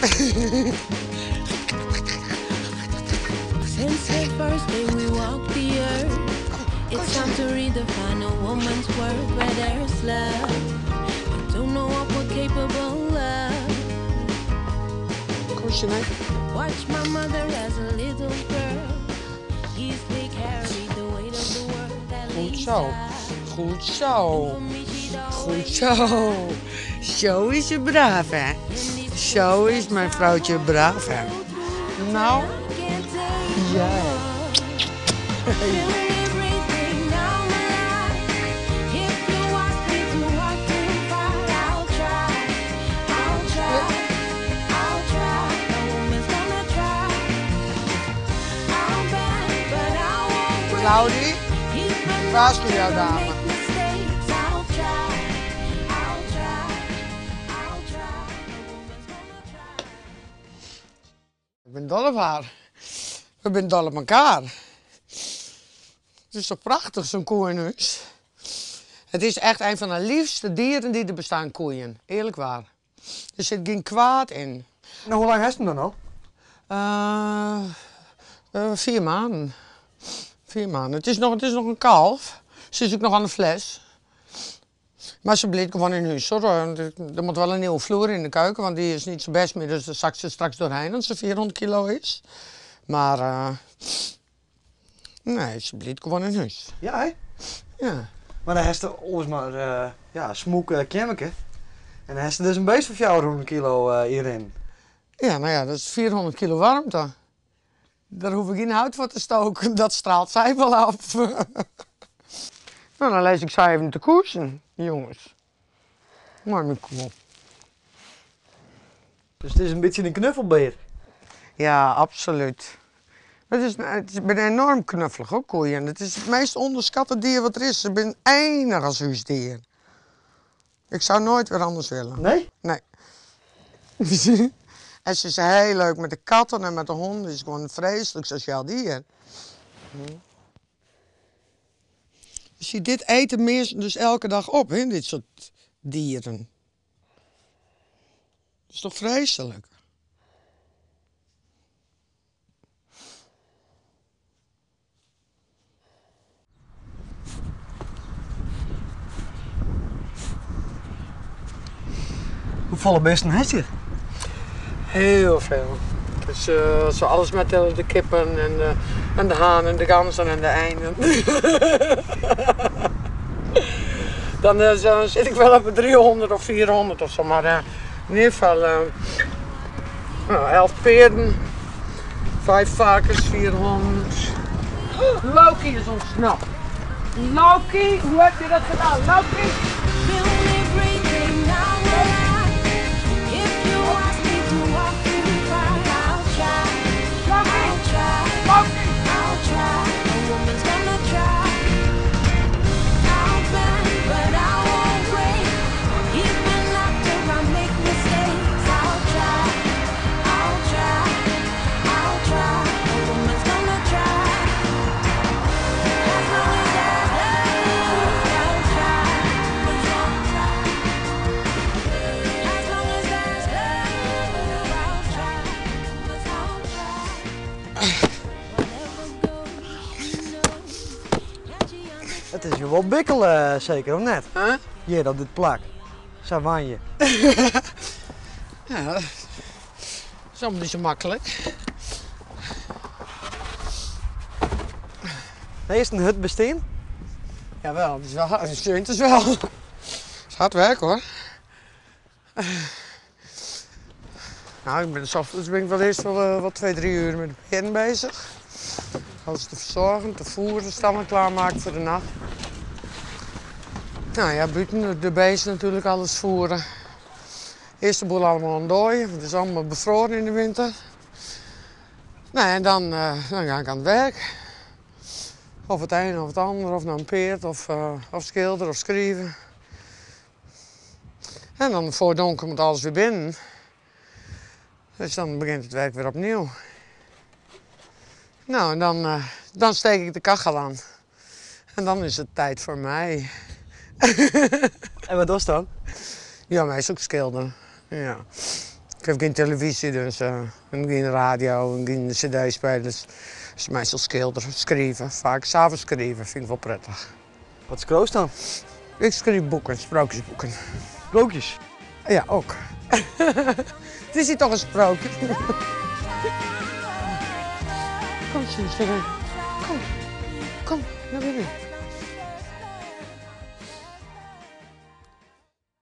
Since the first day we walked the earth, it's time to redefine a woman's worth where there's love. We don't know what we're capable of. Koesje, nee. Watch my mother as a little girl. Easily carried the weight of the world. At Goed least zo. I- Goed zo. For me, she'd Goed zo. Zo is ze braaf, hè? Zo is mijn vrouwtje braaf, hè? Nou, can't take ja. Feeling everything now my life. If you ask me to walk too far, I'll try. I'll try. I'll try. A woman's gonna try. I'll bend, but I won't break. Claudie, Even waarschuw after jouw I dame. make mistakes, I'll try. I'll try. I'll try. A woman's gonna try. Ik ben dol op haar. We zijn dol op elkaar. Het is toch prachtig, zo'n koe in huis. Het is echt een van de liefste dieren die er bestaan, koeien. Eerlijk waar. Er zit geen kwaad in. Nou, hoe lang heeft hem dan al? 4 maanden. 4 maanden. Het is nog een kalf. Ze is ook nog aan de fles. Maar ze blijft gewoon in huis, hoor. Er moet wel een nieuwe vloer in de keuken, want die is niet zo best meer. Dus daar zakt ze straks doorheen als ze 400 kilo is. Maar nee, ze blijft gewoon in huis. Ja, hè? Ja. Maar dan heeft ze ons maar ja, smoek kemmeke. En dan heeft ze dus een beest van 400 kilo hierin. Ja, nou ja, dat is 400 kilo warmte. Daar hoef ik geen hout voor te stoken, dat straalt zij wel af. Nou, dan lees ik zij even te koersen, jongens. Mooi, mijn koe. Dus het is een beetje een knuffelbeer. Ja, absoluut. Het is enorm knuffelig, hoor, koeien. Het is het meest onderschatte dier wat er is. Ze zijn enig als huisdier. Ik zou nooit weer anders willen. Nee? Nee. En ze is heel leuk met de katten en met de honden. Het is gewoon een vreselijk sociaal dier. Je ziet, dit eten meer dus elke dag op, hè, dit soort dieren. Dat is toch vreselijk? Hoeveel beesten heb je? Heel veel. Dus zo alles met de kippen en de haan en de ganzen en de einden. Dan zit ik wel op 300 of 400 of zo, maar in ieder geval 11 peerden, 5 varkens, 400. Loki is ontsnapt. Loki, hoe heb je dat gedaan? Loki! Het is hier wel bikkelen, zeker, of net? Huh? Hier, op dit plak. Savanje. Ja, dat is allemaal niet zo makkelijk. Nee, is het een hut bestaan? Jawel, het is wel hard. Het is wel. Het is hard werk, hoor. Nou, ik ben 's ochtends ben ik wel eerst wel 2, 3 uur met de peren bezig. Alles te verzorgen, te voeren, stammen klaarmaken voor de nacht. Nou ja, buiten de beesten natuurlijk alles voeren. Eerst de boel allemaal ontdooien, want het is allemaal bevroren in de winter. Nou, en dan ga ik aan het werk. Of het een of het ander, of naar een peert, of schilder, of schrijven. En dan voor donker moet alles weer binnen. Dus dan begint het werk weer opnieuw. Nou, en dan steek ik de kachel aan. En dan is het tijd voor mij. En wat was dan? Ja, mij is ook schilderen. Ja. Ik haw gjin telefyzje, dus en gjin radio en gjin cd-spelers. Dus meastal skilderje, skrive, faak 's avonds skrive, fyn ik wol prettich. Wat skriuwst dan? Ik skriuw boeken, sprookjesboeken. Sprookjes? Ja, ek. It is hjir toch in sprookje. Kom, Suus, kom. Kom, nei binnen.